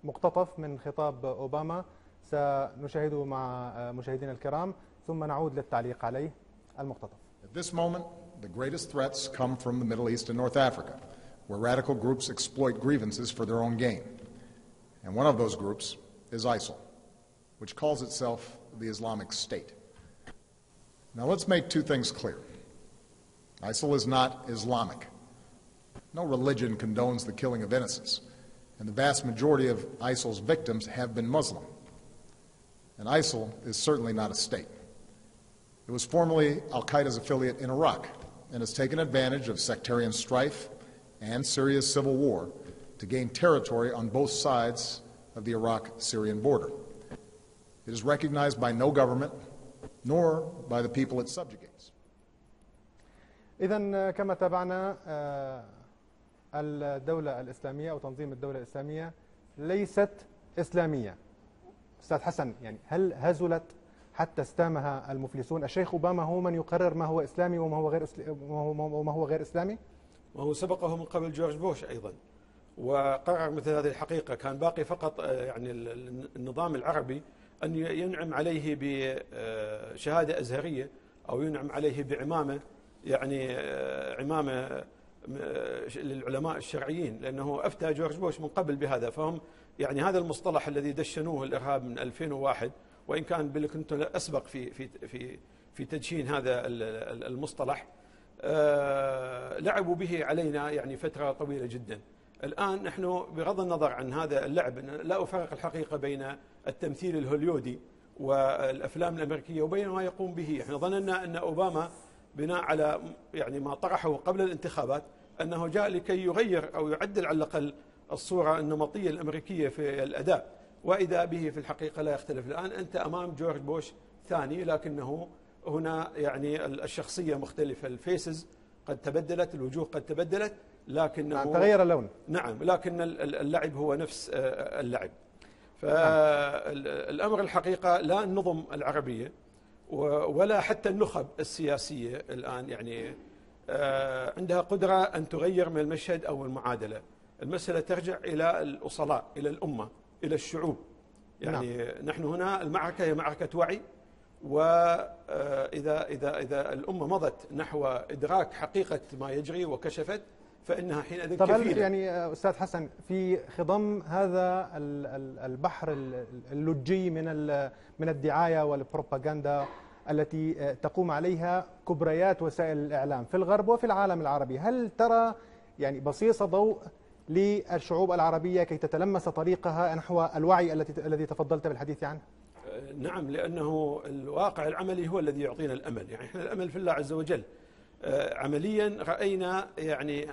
مقتطف من خطاب أوباما سنشاهده مع مشاهدينا الكرام، ثم نعود للتعليق عليه. المقتطف. At this moment, the greatest threats come from the Middle East and North Africa, where radical groups exploit grievances for their own gain. And one of those groups is ISIL, which calls itself the Islamic State. Now let's make two things clear. ISIL is not Islamic. No religion condones the killing of innocents, and the vast majority of ISIL's victims have been Muslim. And ISIL is certainly not a state. It was formerly Al-Qaeda's affiliate in Iraq and has taken advantage of sectarian strife and Syria's civil war to gain territory on both sides of the Iraq-Syrian border. It is recognized by no government, nor by the people it subjugates. إذن كما تابعنا، الدولة الإسلامية أو تنظيم الدولة الإسلامية ليست إسلامية. أستاذ حسن، يعني هل هزلت حتى استامها المفلسون؟ الشيخ أوباما هو من يقرر ما هو إسلامي وما هو غير إسلامي؟ وهو سبقه من قبل جورج بوش أيضا وقرر مثل هذه الحقيقة. كان باقي فقط يعني النظام العربي أن ينعم عليه بشهادة أزهرية أو ينعم عليه بعمامة، يعني عمامة للعلماء الشرعيين، لأنه أفتى جورج بوش من قبل بهذا. فهم يعني هذا المصطلح الذي دشنوه الإرهاب من 2001، وإن كان بيل كلينتون أسبق في تدشين هذا المصطلح، لعبوا به علينا يعني فترة طويلة جدا. الآن نحن بغض النظر عن هذا اللعب، لا أفرق الحقيقة بين التمثيل الهوليودي والأفلام الأمريكية وبين ما يقوم به. احنا ظننا أن أوباما بناء على يعني ما طرحه قبل الانتخابات أنه جاء لكي يغير أو يعدل على الأقل الصورة النمطية الأمريكية في الأداء، وإذا به في الحقيقة لا يختلف. الآن أنت أمام جورج بوش ثاني، لكنه هنا يعني الشخصية مختلفة، ال faces قد تبدلت، الوجوه قد تبدلت، لكنه نعم، تغير اللون. نعم، لكن اللعب هو نفس اللعب. فالأمر الحقيقة لا النظم العربية ولا حتى النخب السياسية الآن يعني عندها قدرة أن تغير من المشهد أو المعادلة. المسألة ترجع إلى الأصلاء، إلى الأمة، إلى الشعوب. يعني نحن هنا المعركة هي معركة وعي، وإذا إذا إذا الأمة مضت نحو إدراك حقيقة ما يجري وكشفت، فإنها حينئذ طب كفيلة. يعني أستاذ حسن، في خضم هذا البحر اللجي من الدعاية والبروباغندا التي تقوم عليها كبريات وسائل الإعلام في الغرب وفي العالم العربي، هل ترى يعني بصيص ضوء للشعوب العربية كي تتلمس طريقها نحو الوعي الذي تفضلت بالحديث عنه؟ نعم، لأنه الواقع العملي هو الذي يعطينا الأمل. يعني إحنا الأمل في الله عز وجل. عمليا رأينا يعني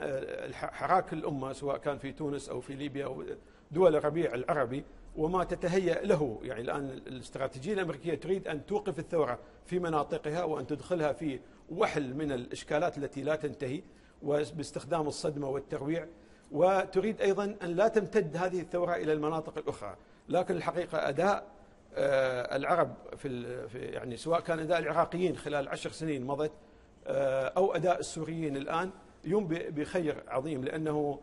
حراك الأمة سواء كان في تونس أو في ليبيا أو دول الربيع العربي وما تتهيأ له. يعني الآن الاستراتيجية الأمريكية تريد أن توقف الثورة في مناطقها وأن تدخلها في وحل من الإشكالات التي لا تنتهي وباستخدام الصدمة والترويع، وتريد أيضا أن لا تمتد هذه الثورة إلى المناطق الأخرى. لكن الحقيقة أداء العرب في يعني سواء كان أداء العراقيين خلال 10 سنين مضت أو أداء السوريين الآن ينبئ بخير عظيم. لأنه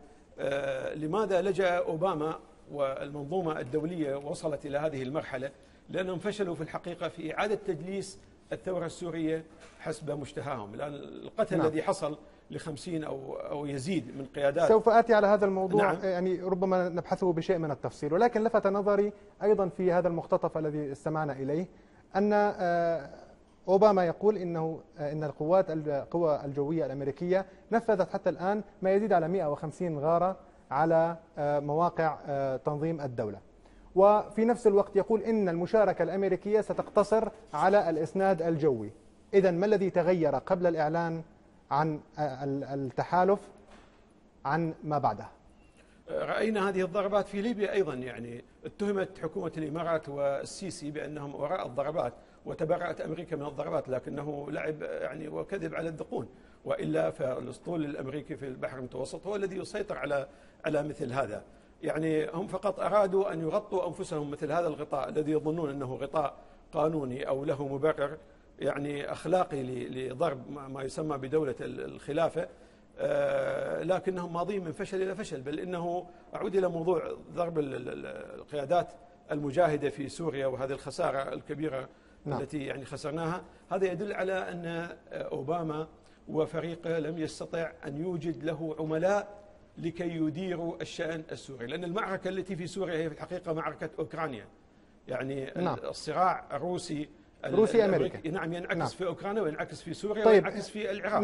لماذا لجأ أوباما والمنظومة الدولية وصلت إلى هذه المرحلة؟ لأنهم فشلوا في الحقيقة في إعادة تجليس الثورة السورية حسب مشتهاهم. الآن القتل الذي حصل ل50 أو يزيد من قيادات. سوف آتي على هذا الموضوع، يعني ربما نبحثه بشيء من التفصيل، ولكن لفت نظري أيضا في هذا المقتطف الذي استمعنا إليه أن أوباما يقول إن القوى الجوية الأمريكية نفذت حتى الآن ما يزيد على 150 غارة على مواقع تنظيم الدولة، وفي نفس الوقت يقول إن المشاركة الأمريكية ستقتصر على الإسناد الجوي. إذا ما الذي تغير قبل الإعلان عن التحالف عن ما بعده؟ رأينا هذه الضربات في ليبيا أيضا. يعني اتهمت حكومة الإمارات والسيسي بأنهم وراء الضربات، وتبرأت أمريكا من الضربات، لكنه لعب يعني وكذب على الذقون، وإلا فالأسطول الأمريكي في البحر المتوسط هو الذي يسيطر على مثل هذا. يعني هم فقط أرادوا أن يغطوا أنفسهم مثل هذا الغطاء الذي يظنون أنه غطاء قانوني أو له مبرر يعني أخلاقي لضرب ما يسمى بدولة الخلافة. لكنهم ماضين من فشل إلى فشل. بل إنه أعود إلى موضوع ضرب القيادات المجاهدة في سوريا وهذه الخسارة الكبيرة التي يعني خسرناها، هذا يدل على أن أوباما وفريقه لم يستطع أن يوجد له عملاء لكي يديروا الشأن السوري، لأن المعركة التي في سوريا هي في الحقيقة معركة أوكرانيا، يعني الصراع الروسي الروسي أمريكي، نعم، ينعكس في أوكرانيا وينعكس في سوريا وينعكس في العراق.